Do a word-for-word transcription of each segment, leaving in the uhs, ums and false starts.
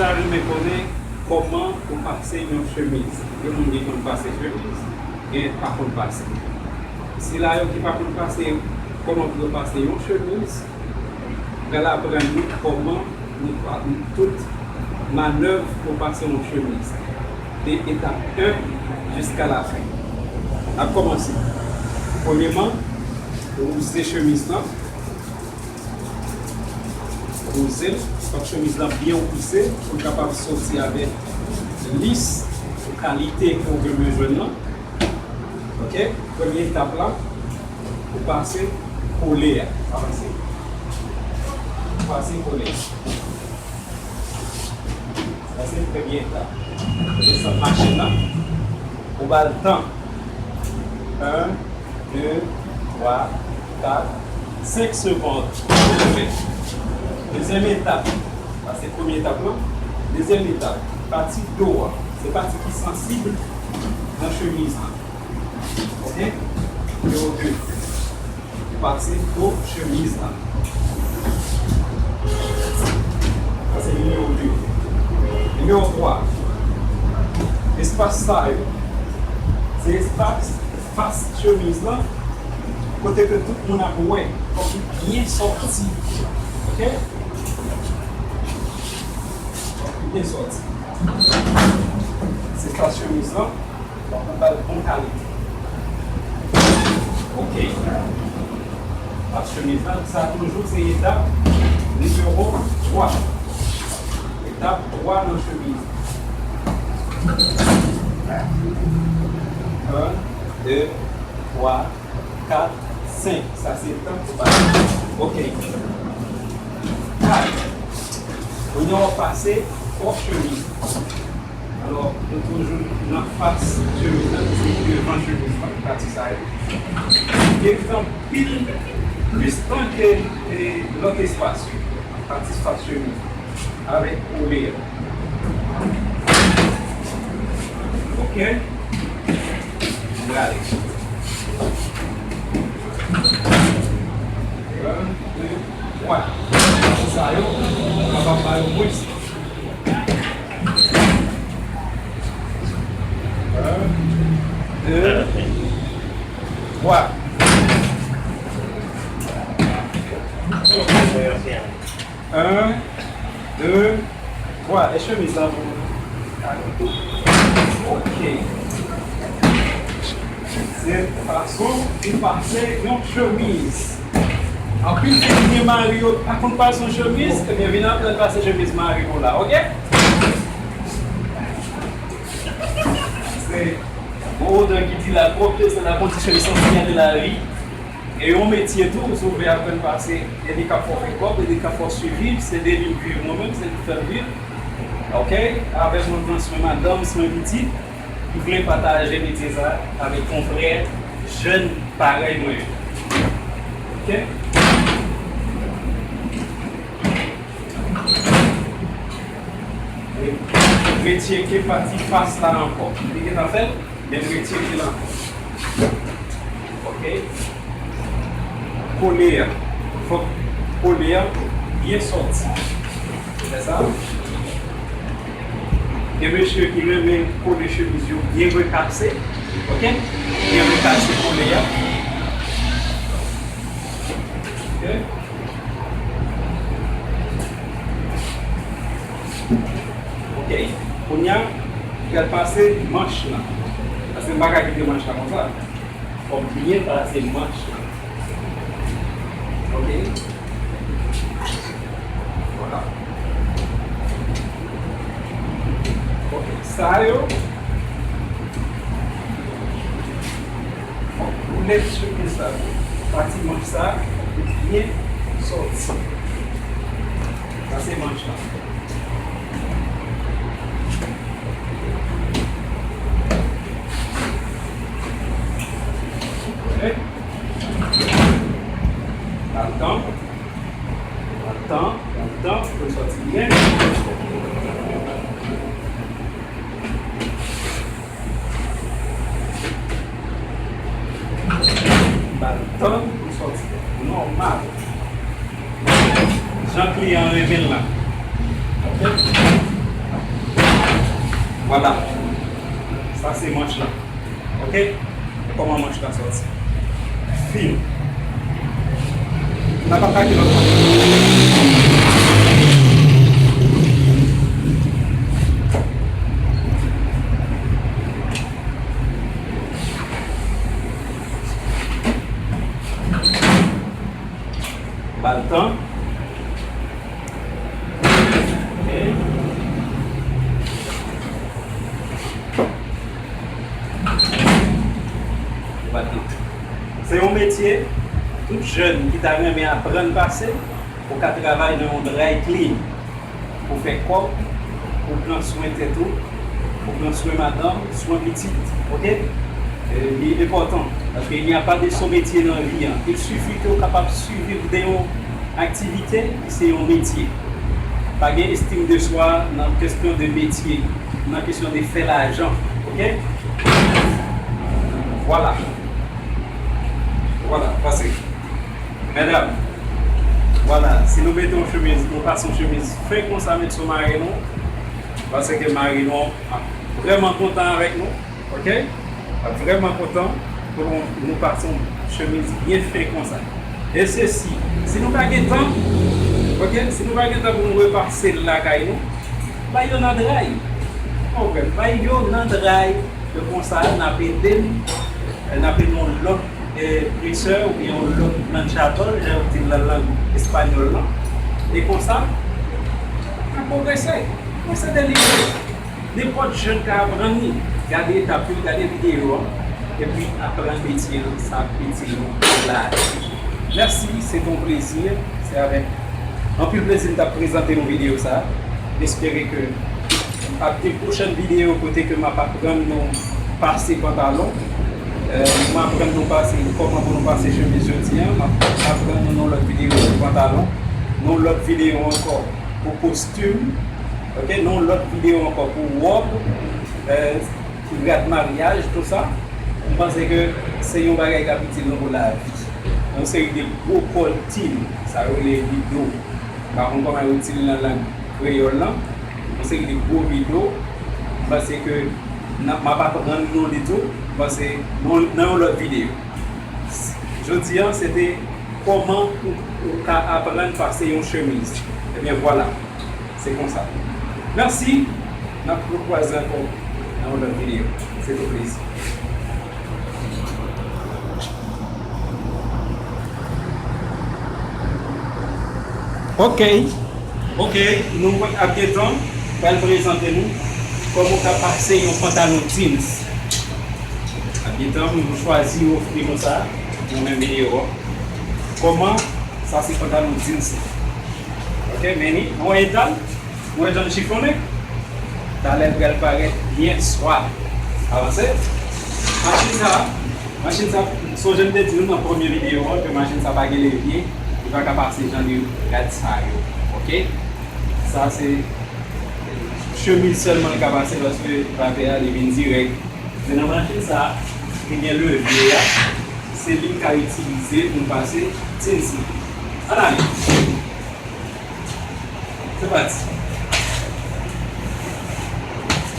Ta renmen konnen kòman pou pase yon chemiz. Gen moun ki konn pase chemiz, gen pa konn pase. Sila yo ki pa konn pase, kòman pou yo pase yon chemiz, pral aprann nou kòman nou pa, tout manèv pou pase yon chemiz, de etap en jiska lafen. N ap kòmanse. Premyeman, wouze chemiz lan. Wouze l, fòk chemiz lan byen wouze pou l kapab soti avèk lis, kalite ke w vle jwenn nan. Ok, premye etap la, ou pase kole a. Avanse. Ou pase kole a. Sa se premye etap. Desann machin nan. Ou ba l tan. En, de, twa, kat, senk segonn. Dezyèm etap. Sa se premye etap lan. Dezyèm etap. Pati do a. Se pati ki sansib nan chemiz lan. Ok? Nimewo de. Pase do chemiz la. Sa se nimewo de. Nimewo twa. Espas sa yo. Se espas fas chemiz la. Kote ke tout moun ap wè. Fòk li byen sòti. Ok? Fòk li byen sòti. Se fas chemiz la. Fòk ou ba l bon kalite. Ok. Fas chemiz la, sa toujou se etap nimewo twa. Etap twa nan chemiz. En, de, twa, kat, senk. Sa se tan pou pase. Ok. Kat. Kounye a w ap pase kò chemiz. Alò, nou toujou nan fas chemiz la, se devan chemiz la, pati sa yo. Gen anpil plis tan ke, e, lòt espas yo, pati fas chemiz la, avèk kole a. Ok? Nou prale. En, de, twa. Sa yo, nou kapab ba yo mwens. En, de, twa. En, de, twa. E chemiz la pou mwen. Ok. Se fason pou pase yon chemiz. Anpil fi ki gen mari yo pa konn pase yon chemiz, ebyen vin aprann pase chemiz mari w la, ok? Se bon otan ki di la propre, c'est la condition essentielle de la vie. E yon metye tou, si w vle aprann pase, e li k ap fè w fè kòb, e li k ap fè w siviv, se de li m viv mwen menm, se li k fè m viv. Ok? Avèk mwen pran swen madanm, swen pitit, m vle pataje metye sa avèk konfrè jèn parèy mwen yo. Ok? Retcheke pati fas la ankò. Li gentan fèt, men retcheke l ankò. Ok. Kole a. Fòk kole a byen sòti. Fè sa. Gen mesye ki renmen kole chemiz yo byen rekase. Ok. Byen rekase kole a. Ok. Ok. Kounye a, pral pase manch lan. Paske m pa ka kite manch la konsa. Fò m byen pase manch lan. Ok. Vwala. Ok. Sa yo, fòk ou lèt sou pye sa tou. Pati manch sa, fòk li byen sòti. Sa se manch la. Ok. Ba l tan. Ba l tan. Ba l tan pou l sòti byen. Ba l tan pou l sòti nòmal. Jan kliyan an renmen l la. Vwala. Sa se manch la. Ok? E kòman manch la sòti? Fin. N ap atake lòt manch. Ba l tan. Ok. Ba l tan. Se yon metye, tout jèn ki ta renmen aprann pase, ou ka travay nan yon dry clean. Pou fè kòb, pou pran swen tèt ou, pou pran swen madanm, swen pitit, ok? E, li enpòtan, paske il n'y a pas de sot métier nan vi an. Il suffit ke w kapab siviv de yon aktivite ki se yon metye. Pa gen estime de soi nan kesyon de metye, nan kesyon de fè lajan, ok? Vwala. Vwala, pase. Medam, vwala, si nou mete yon chemiz, nou pase yon chemiz fen konsa, met sou mari nou, paske mari nou ap vrèman kontan avèk nou, ok? Ap vrèman kontan pou nou, nou pase yon chemiz byen fen konsa. E sesi, si nou pa gen tan, ok, si nou pa gen tan pou nou repase l lakay nou, bay yo nan dray. Konprann, bay yo nan dray. Yo konsa, n ap ede n, n ap ede yon lòt, eh, presè oubyen yon lòt blanchadò, jan yo di l nan lang espanyòl lan. E konsa, n ap pwogrese. Mwen se de lide. Nenpòt jèn ka aprann li. Gade etap yo, gade videyo an, epi aprann metye an, sa ap itil nou pou lavi. Mèsi, se te yon plezi. Se avèk anpil plezi m t ap prezante nou videyo sa a. M espere ke ap gen pwochèn videyo kote ke m ap aprann nou pase pantalon. Eh, m aprann nou pase, kòman pou nou pase chemiz jodi a. M ap aprann nou nan yon lòt videyo sou pantalon, nan yon lòt videyo ankò pou kostim, ok, nan yon lòt videyo ankò pou wòb, eh, rad maryaj, tou sa. M panse ke se yon bagay k ap itil nou pou lavi. Yon seri de gwo kòtin, sa yo rele rido. M pa konn kòman yo di l nan lang kreyòl lan. Yon seri de gwo rido. M panse ke n ap, m ap aprann nou li tou. M panse nan, nan yon lòt videyo. Jodi a, se te kòman ou, ou ka aprann pase yon chemiz. Ebyen, vwala. Se konsa. Mèsi. N ap rekwaze ankò nan yon lòt videyo. Se te plezi. Ok. Ok. Nou ap gentan pral prezante nou kòman w ka pase yon pantalon jeans. Ap gentan, nou chwazi ofri nou sa nan menm videyo a. Kòman sa se pantalon jeans. Ok, men ni, nou wè eta l, nou wè jan l chifonnen. Talè l pral parèt byen swaf. Avanse. Machin sa, machin sa, sonje m te di nou nan premye videyo an ke machin sa pa gen levye, li pa ka pase jan li rad sa yo. Ok? Sa se chemiz sèlman li ka pase paske vapè a li vin dirèk. Men nan machin sa, ki gen levye a, se li m ka itilize pou m pase jeans lan. Ann ale. Se pati.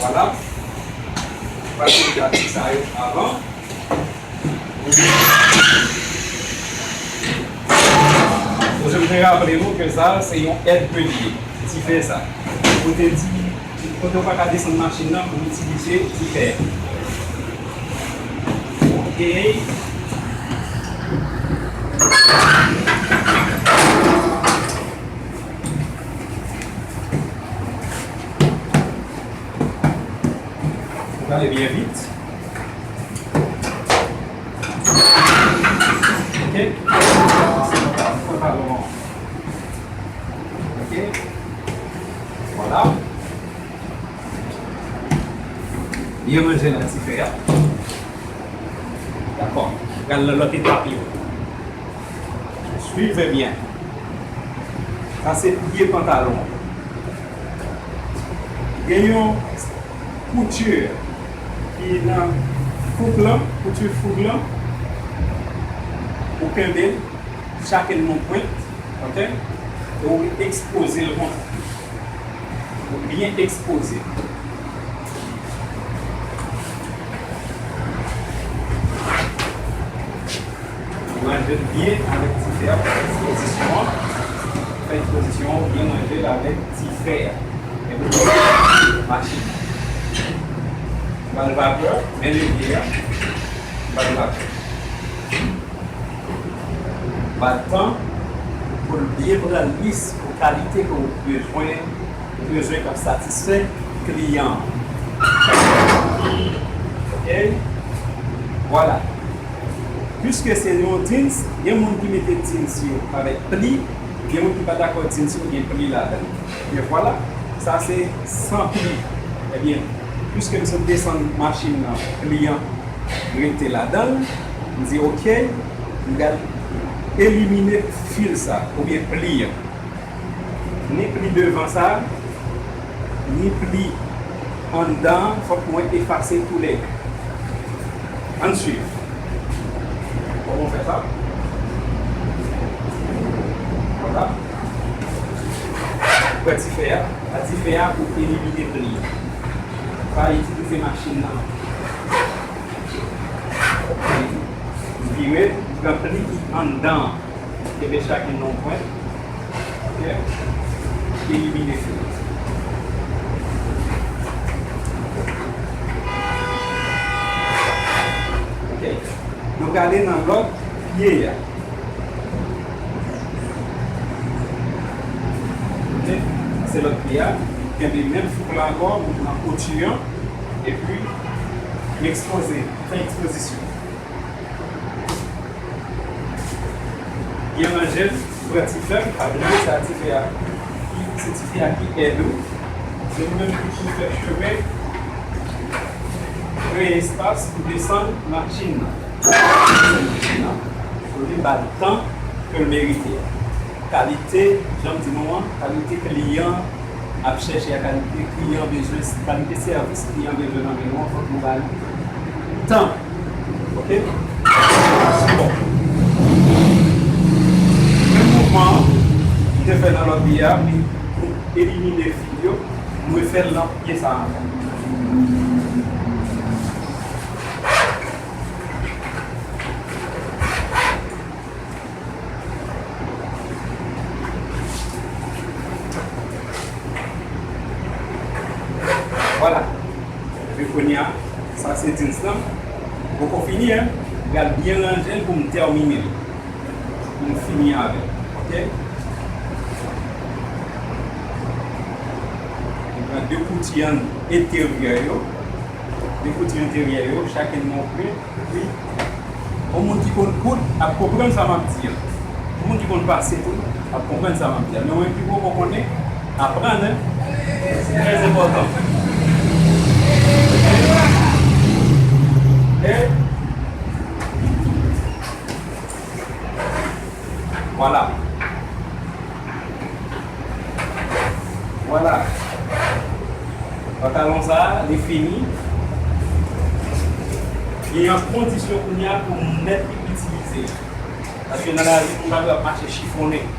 Vwala. Pase gade sa yo avan. Bon, jan m te raple nou ke sa, se yon èd ke l ye. Ti fè sa. Kote di, kote w pa ka desann machin nan pou itilize ti fè a. Ok. Gade byen vit. Ok. Ok. Vwala. Byen ranje nan ti fè a. Dakò. Pral nan lòt etap yo. Suivez bien. Sa se pye pantalon. Gen yon kouti ki nan fouk lan, kouti fouk lan. Ou kenbe l, chak èn nan pwent, ok? E ou ekspoze l konsa. Ou byen ekspoze. Ranje l byen avèk ti fè a pou fè eksplozisyon an. Fè eksplozisyon an, byen ranje l avèk ti fè a. Epi machin. Ba l vapè, men levye a. Ba l vapè. Ba l tan pou l byen pran lis pou kalite ke w bezwen, ou bezwen k ap satisfè kliyan an. Oke? Vwala. Piske se yon jeans, gen moun ki mete jeans yo avèk pli, gen moun ki pa dakò jeans yo gen pli ladan l. Men vwala, sa se san pli. Ebyen, piske m sot desann machin nan, pli an rete ladan l, m di, "Oke, m pral elimine fil sa, oubyen pli an." Ni pli devan sa, ni pli anndan an, fòk mwen efase toulède. Ann swiv. Kòman w fè sa? Vwala. Pran ti fè a. Pran ti fè a pou elimine pli. Pa itilize machin nan. Vire, pran pli ki anndan an. Kenbe chak youn nan yon pwen. Oke. Elimine fil. Oke. Nou prale nan lòt pye a. Oke. Se lòt pye a. Kenbe menm fouk la ankò, nou pran kouti an. Epi, nou ekspoze. Fè eksplozisyon. Byen ranje l, pran ti fè, pa bliye sa ti fè a. Se ti fè a ki èd ou. Se li menm ki pou fè chemen, kreye espas pou desann machin nan. Desann machin nan, pou li ba l tan ke l merite a. Kalite, jan m di nou an, kalite kliyan ap chèche a, kalite kliyan bezwen, kalite sèvis kliyan bezwen nan men nou an, fòk nou ba li tan. Oke? Bon. Menm mouvman an, m te fè nan lòt pye a, men pou elimine fil yo, m refè l nan pye sa a ankò. Vwala. Epi kounye a, sa se jeans lan. Poko fini, en. M pral byen ranje l pou m tèmine l. Pou m fini avè l. Oke? M pran de kouti an enteryè yo. De kouti enteryè yo, chak youn nan yon pwen. Wi. Yon moun ki konn koud ap konprann sa m ap di an. Yon moun ki konn pase tou ap konprann sa m ap di an. Men mwen ki poko konnen, aprann, en. Se trè enpòtan. E vwala. Vwala. Pantalon sa a, li fini. Li an kondisyon kounye a pou nèt li itilize. Paske nan lari, moun pa dwe ap mache chifonnen.